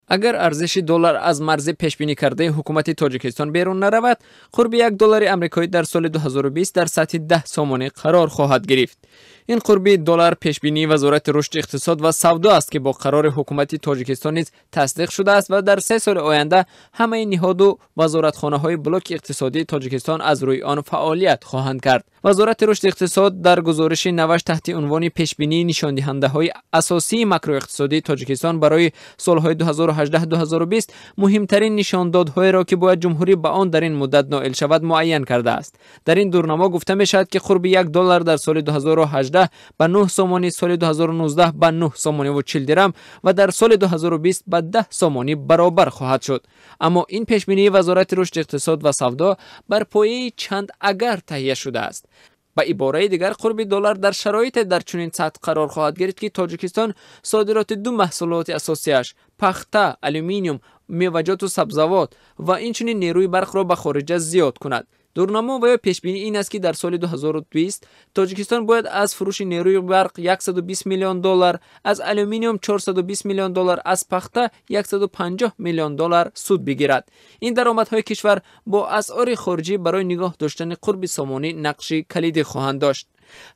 Агар арзиши доллар аз марзи пешбинӣ кардаи ҳукумати Тоҷикистон берун наравад, қурби 1 доллари амрикоӣ дар соли 2020 дар сатҳи 10 сомонӣ қарор хоҳад гирифт. Ин қурби доллар пешбинии Вазорати рушди иқтисод ва савдо аст, ки бо қарори ҳукумати Тоҷикистон низ тасдиқ шудааст ва дар 3 соли оянда ҳамаи ниҳоду вазоратхонаҳои блоки иқтисодии Тоҷикистон аз рӯи он фаъолият хоҳанд кард. Вазорати рушди иқтисод дар гузориши наваш таҳти унвони пешбинии нишондиҳандаҳои асосии макроиқтисодии Тоҷикистон барои солҳои 2018-2020 муҳимтарин нишондодҳоеро, ки бояд ҷумҳурӣ ба он дар ин муддат ноил шавад, муайян кардааст. Дар ин дурнамо гуфта мешавад, ки қурби 1 доллар дар соли 2018 ба 9 сомонӣ, соли 2019 ба 9 сомониву 40 дирам ва дар соли 2020 ба 10 сомонӣ баробар хоҳад шуд. Аммо ин пешбинии Вазорати рушди иқтисод ва савдо бар пояи чанд агар таҳия шудааст. Ба ибораи дигар, қурби доллар дар шароите дар чунин сатҳ қарор хоҳад гирифт, ки Тоҷикистон содироти ду маҳсулоти асосияш пахта, алюминиум, меваҷоту сабзавот ва инчунин нерӯи барқро ба хориҷа зиёд кунад. Дурнамо ва ё пешбинӣ ин аст, ки дар соли 2020 Тоҷикистон бояд аз фурӯши нерӯи барқ 120 миллион доллар, аз алюминиум 420 миллион доллар, аз пахта 150 миллион доллар суд бигирад. Ин даромадҳои кишвар бо асъори хориҷӣ барои нигоҳ доштани қурби сомонӣ нақши калидӣ хоҳанд дошт.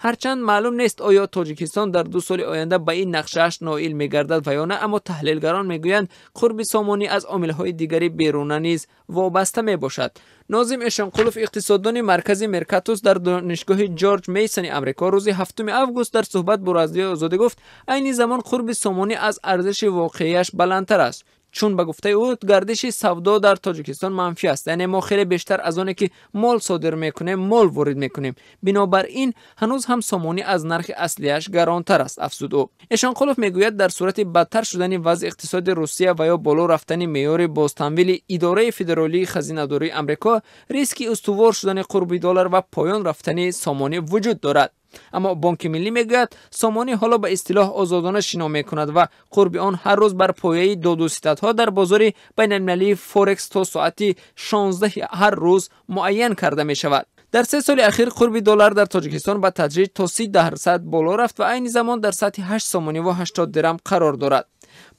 Ҳарчанд маълум нест, оё Тоҷикистон дар 2 соли оянда ба ин нақшааш ноил мегардад ва ё на, аммо таҳлилгарон мегӯянд, қурби сомонӣ аз омилҳои дигари беруна низ вобаста мебошад. Нозим Эшонқулов, иқтисоддони маркази Меркатус дар донишгоҳи Ҷорҷ Мейсони Амрико, рӯзи 7 август дар суҳбат бо Радиои Озодӣ гуфт, айни замон қурби сомонӣ аз арзиши воқеияш баландтар аст, чун ба гуфтаи ӯ гардиши савдо дар Тоҷикистон манфӣ аст, яъне мо хеле бештар аз оне ки мол содир мекунем, мол ворид мекунем. Бинобар ин ҳанӯз ҳам сомонӣ аз нархи аслияш гаронтар аст, афзуд ӯ. Эшонқулов мегӯяд, дар сурати бадтар шудани вазъи иқтисоди Русия ва ё боло рафтани меъёри бозтамвили Идораи федералии хазинадории Амрико риски устувор шудани қурби доллар ва поён рафтани сомонӣ вуҷуд дорад. Аммо Бонки Миллӣ мегӯяд, сомонӣ ҳоло ба истилоҳ озодона шино мекунад ва қурби он ҳар рӯз бар пояи додуситадҳо дар бозори байналмилалии форекс то соати 16 ҳар рӯз муайян карда мешавад. Дар 3 соли ахир қурби доллар дар Тоҷикистон ба тадриҷ то 30% боло рафт ва айни замон дар сатҳи 8 сомониву 80 дирам қарор дорад.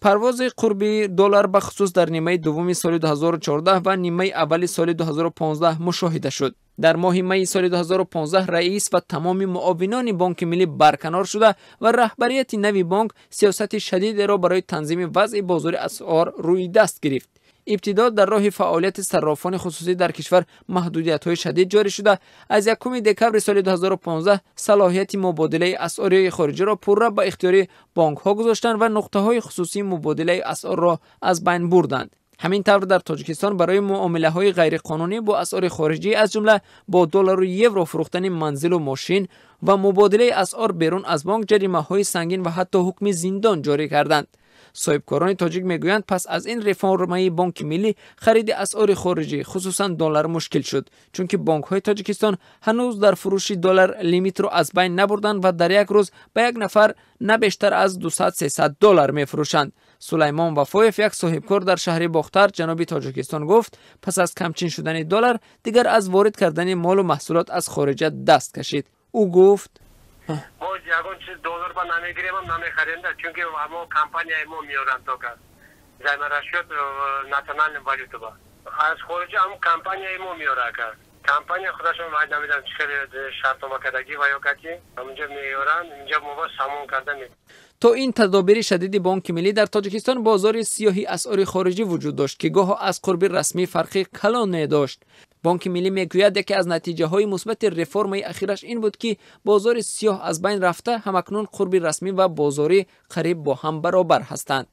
Парвози қурби доллар ба хусус дар нимаи дуввуми соли 2014 ва нимаи аввали соли 2015 мушоҳида шуд. Дар моҳи майи соли 2015 раис ва тамоми муовинони Бонки Миллӣ барканор шуда ва раҳбарияти нави бонк сиёсати шадидеро барои танзими вазъи бозори асъор рӯи даст гирифт. Ибтидо дар роҳи фаъолияти саррофони хусусӣ дар кишвар маҳдудиятҳои шадид ҷорӣ шуда, аз 1 декабри соли 2015 салоҳияти мубодилаи асъори хориҷиро пурра ба ихтиёри бонкҳо гузоштанд ва нуқтаҳои хусусии мубодилаи асъорро аз байн бурданд. Ҳамин тавр дар Тоҷикистон барои муомилаҳои ғайриқонунӣ бо асъори хориҷӣ, аз ҷумла бо доллару евро фурӯхтани манзилу мошин ва мубодилаи асъор берун аз бонк ҷаримаҳои сангин ва ҳатто ҳукми зиндон ҷорӣ карданд. Соҳибкорони тоҷик мегӯянд, пас аз ин реформаи Бонки Миллӣ хариди асъори хориҷӣ, хусусан доллар, мушкил шуд, чунки бонкҳои Тоҷикистон ҳанӯз дар фурӯши доллар лимитро аз байн набурданд ва дар як рӯз ба як нафар на бештар аз 200-300 доллар мефурӯшанд. Сулаймон Вафоев, як соҳибкор дар шаҳри Бохтар, ҷануби Тоҷикистон, гуфт, пас аз камчин шудани доллар дигар аз ворид кардани молу маҳсулот аз хориҷа даст кашид. Ӯ гуфт: мо ягон чиз доллар ба намегирем, намехарем, чунки мо компанияи мо меоранд, тока взаиморасчет национальный валюта ба аз хориҷа ҳам компанияи мо меора. Ака, компания худашон вай намедонам чӣ хеле шартнома кардагӣ ва ё кати ҳаминҷа меоранд, инҷа мо ба самон карда. То ин тадобири шадиди Бонки Миллӣ дар Тоҷикистон бозори сиёҳи асъори хориҷӣ вуҷуд дошт, ки гоҳо аз қурби расмӣ фарқи калоне дошт. Бонки Миллӣ мегӯяд, яке аз натиҷаҳои мусбати реформаи ахираш ин буд, ки бозори сиёҳ аз байн рафта, ҳамакнун қурби расмӣ ва бозорӣ қариб бо ҳам баробар ҳастанд.